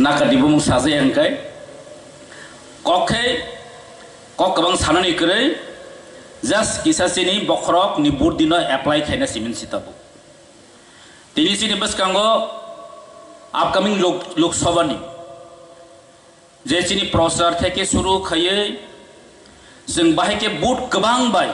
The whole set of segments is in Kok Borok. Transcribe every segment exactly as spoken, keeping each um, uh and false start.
Nakadi bumung sajak hwnkhe kok khe kok kwbang sanani kwrwi, just kisa chini bokhorok ni vote dino apply khaina simin si tabuk. Tini chini bwskango upcoming Lok, Lok Sabha ni je chini prochar theke suru khaiwi chwng bahai khe vote kwbang bai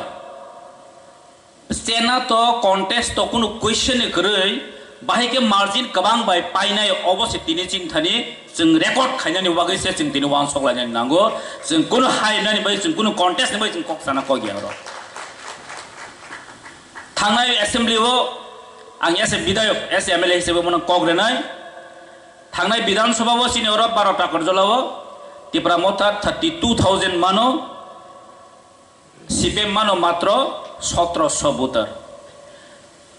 Chena to contest to kunu question ni kwrwi, bahai khe margin kwbang bai painai, obo se tini chini thani chwng record khainani bagwi se chwng tini uansuk lainani nango. Chwng kunu hai nani bai, chwng kunu contest ni bai chwng kok sana kok ya oro. Thangnai assembly o ang as a bidayok, as a M L A hisabe mano kok renai. Thangnai Bidhan Sabha o chini oro baro ta Karjala o Tipra Motha thirty two thousand mano. C P M mano matro sotro so voter.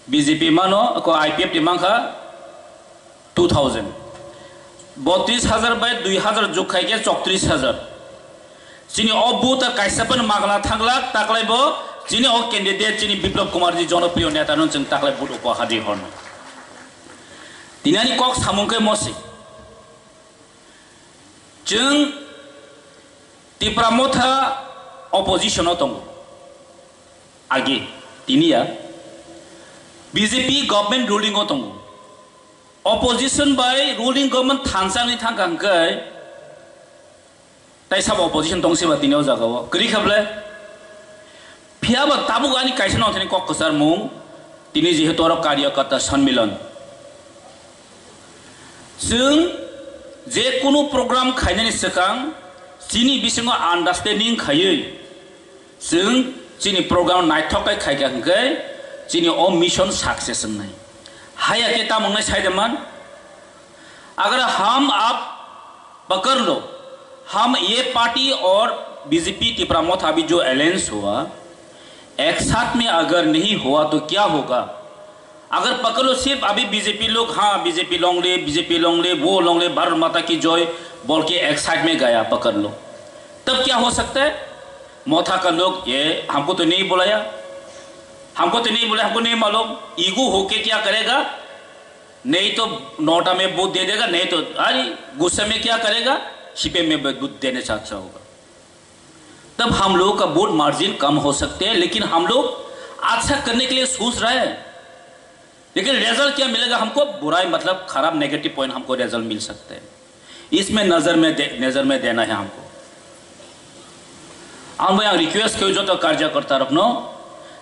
B J P mano, ko I P F T mankha two thousand. Botris hajar bai dui hajar jug khai khe chowtris hajar. Chini o voter kaisa pen magna thanglak, taklai bo chini o candidate chini Biplab Kumar ji jonopriyo neta no chwng taklai vote ko hadi horno. Tinani kok samung khe mosi. Chwng Tipra Motha opposition o tongo. Age, tiniya B J P government ruling o tongo. Opposition bai ruling government thansa wngwi thangkha hwnkhe, tai sabo opposition tong siba tini o jaga o. Kwrwi kha ble? Phiya ba tabuk ani kaisa no thani kok kwchar mung, tini jehetu oro Karyakarta Sanmilan. Chwng je kunu program khainani swkang chini bisingo understanding khaiwi chwng chini program naithok khe khaikha hwnkhe chini o mission success wngnai. Haya khe tamo wngnai saidaman? Agar hum ab पकड़ लो, हम ये पार्टी और BJP Tipra Motha अभी जो अलायंस हुआ, एक साथ में अगर नहीं हुआ तो क्या होगा? अगर पकड़ लो सिर्फ अभी बीजेपी लोग, हाँ BJP long live, BJP long live, वो लॉन्ग लिव, भारत माता की जय बोल के एक साइड में गया, पकड़ लो, तब क्या हो सकता है? मोथा का लोग ये हमको तो नहीं बुलाया, हमको तो नहीं बुलाया, हमको नहीं मालूम। ईगो होके क्या करेगा? नहीं तो नोटा में वोट दे देगा, नहीं तो अरे गुस्से में क्या करेगा, सीपीएम में वोट देने चाहता होगा। तब हम लोगों का वोट मार्जिन कम हो सकते हैं, लेकिन हम लोग अच्छा करने के लिए सोच रहे हैं। लेकिन रिजल्ट क्या मिलेगा हमको? बुराई मतलब खराब, नेगेटिव पॉइंट हमको रिजल्ट मिल सकते हैं। इसमें नजर में दे, नजर में देना है हमको। Ang bai ang request khe joto karyakarta rokno,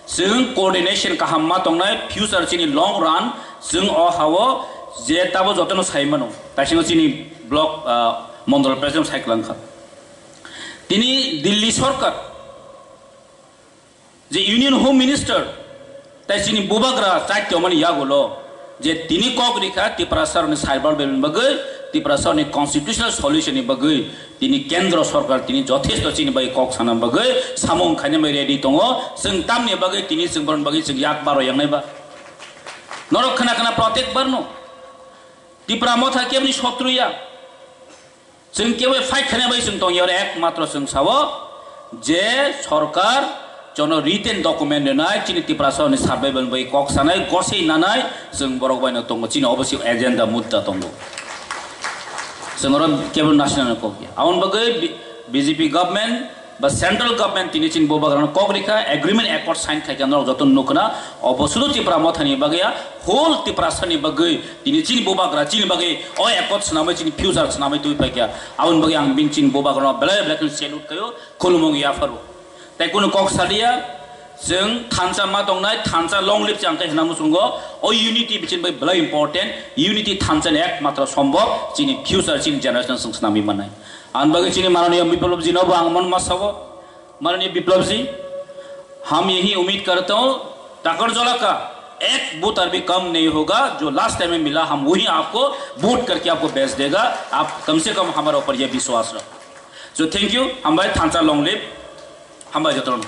chwng coordination kaham ma tongnai, future chini long run, chwng o hao je tabo jotono sai mano, taisingo chini block, ah, mondol president sai kwlang kha. Tini Delhi sorkar je Union Home Minister tai chini bubagra chai tongmani yagulo je tini kok rikha Tiprasarokni cyber bill ni bagwi, Tiprasarokni constitutional solution ni bagwi tini kendro sorkar tini jothesto chini bai kok sana bagwi samung khaina bai ready tongo. Chwng tamni bagwi tini chwng borokni bagwi chwng yak baro yangnai ba? Norok khna khna protect barno. Tipra Motha kebni sotru ya. Chwng kebo fight khaina bai chwng tongya, oro ekmatro chwng sao je sorkar jono written document rwnai, chini Tiprasarokni survival bai kok sanai, gosei nanai, chwng borok baino tongo, chini obo se agenda mutta tongo. Chwng oro kebo national kok ya. Aboni bagwi B-, B J P government ba central government tini chini bubagrano kok rikha, agreement accord sign khaikha norok joto nukna, obo sudu Tipra Mothani bagwi ya, whole Tiprasani bagwi tini chini bubagra chini bagwi o accord swnamwi chini future swnamwi twi paikha. Aboni bagwi ang bini chini bubagrano belai belai kheno salute khaio, khulumung yapharo. Tai kunu kok saliya, chwng thansa ma tongnai, thansa long live chang khe hwnna muchungo, o unity bichini bagwi belai important, unity thansa ni ekmatro sombhob chini future chini generation chwng swnamwi mannai. Aboni bagwi chini mananiya Biplab ji no bo ang mon ma sao, माननीय विप्लव जी, हम यही उम्मीद करता हूँ, टाकरजोला का एक वोटर भी कम नहीं होगा, जो लास्ट टाइम में मिला, हम वही आपको वोट करके आपको भेज देगा, आप कम से कम हमारे ऊपर ये विश्वास रखो। So thank you, hambai, thansa long live, hambai jotono.